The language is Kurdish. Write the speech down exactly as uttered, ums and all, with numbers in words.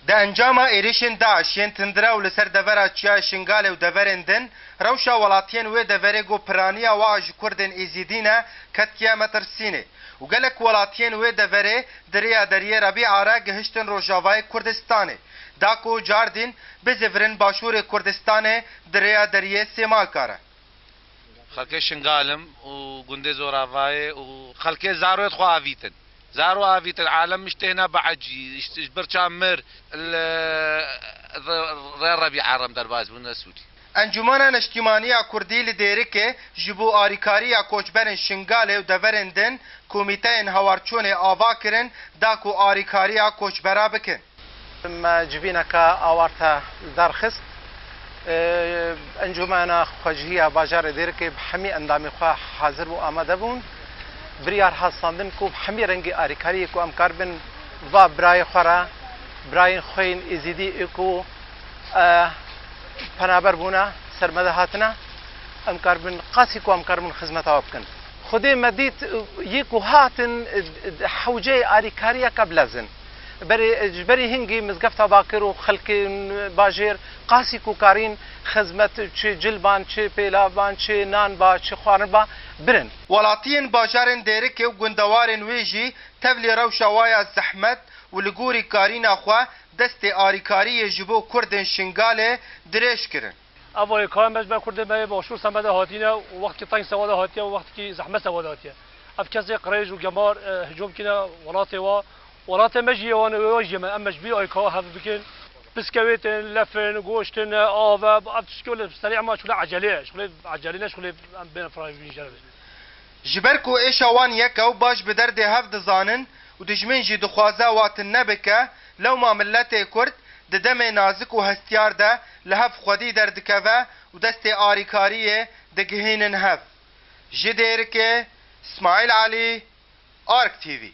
Di encama êrişên DAIŞ yên tundrew li ser devera Çiyayê Şingalê û deverên din, rewşa welatiyên wê deverê ku piraniya wa ji Kurdên Êzîdî ne, ketiye metirsînê û gelek welatiyên wê deverê di rêya deriyê Rebîa re gihiştin Rojavayê Kurdistanê, da ku cardîn bizivirin Başûrê Kurdistanê di rêya deriyê Sêmalka re. Xelkê Şingalim û gundê Zoravayê û xelkê zaroyê xwe avîtin. Zaro avîtin, alem ji têne biecî, ji, ji birça mir, li, rê Rebîa re em derbas bûne Sûrî. Encûmena Neştîmaniya Kurdî li Dêrikê ji bo arîkariya koçberên Şingalê û deverên din komîteyên hawarçûnê ava kirin da ku arîkariya koçbera bikin. Me civîneke awarte li dar xist. Ee, Encûmena Xwecihî ya Bajarê Dêrikê bi hemî endamê xwe hazir û amade bûn. Biryar hat standin ku bi hemî rengî arîkariyê ku em karibin va birayê xwe re, birayên xwe yên Êzîdî ê ku, e, penaber bûne, ser me de hatine, em karibin, qasî ku em karibin xizmeta we bikin. Xwedê me dît, e, yê ku hatin, e, e, hewceyê arîkariyeke bilez in. Berê, e, ji berî hingî Mizgefta Bakir û xelkên bajêr qasî ku karîn xizmet çi cil ban, çi pêlav ban, çi nan ba, çi xwarin ba, birin. Welatiyên bajarên Dêrikê û gundewarên wê jî tevlî rewşa wa ya zehmet û li gorî karîna xwe destê arîkariyê ji bo Kurdên Şingalê dirêj kirin. Ev alîkariya me ji ber Kurdên me yê Başûr semede hatîne û wextkî teng sewade hatiye û wextkî zehmet sewade hatiye. Ev kesê qirêj û gemar, e, hicûm kine welatê wa. Welatê me jî yê wan e, wê jî me, em mecbûrî alîkariya hev bikin. Piskewêtin, lefin, goştin, av e, ev tiştê li serê me çûle ecelê ye. Şixulê ecelê ne, şixulê em bêne firayê bîn jere. Ji ber ku êşa wan yek e û baş bi derdê hev dizanin û dijmin jî dixwaze wa tune bike, lewma miletê Kurd di demê nazik û hestiyar de li hev xwedî derdikeve û destê arîkariyê digihînin hev. Ji Dêrikê, Smaîl Elî, Ark T V.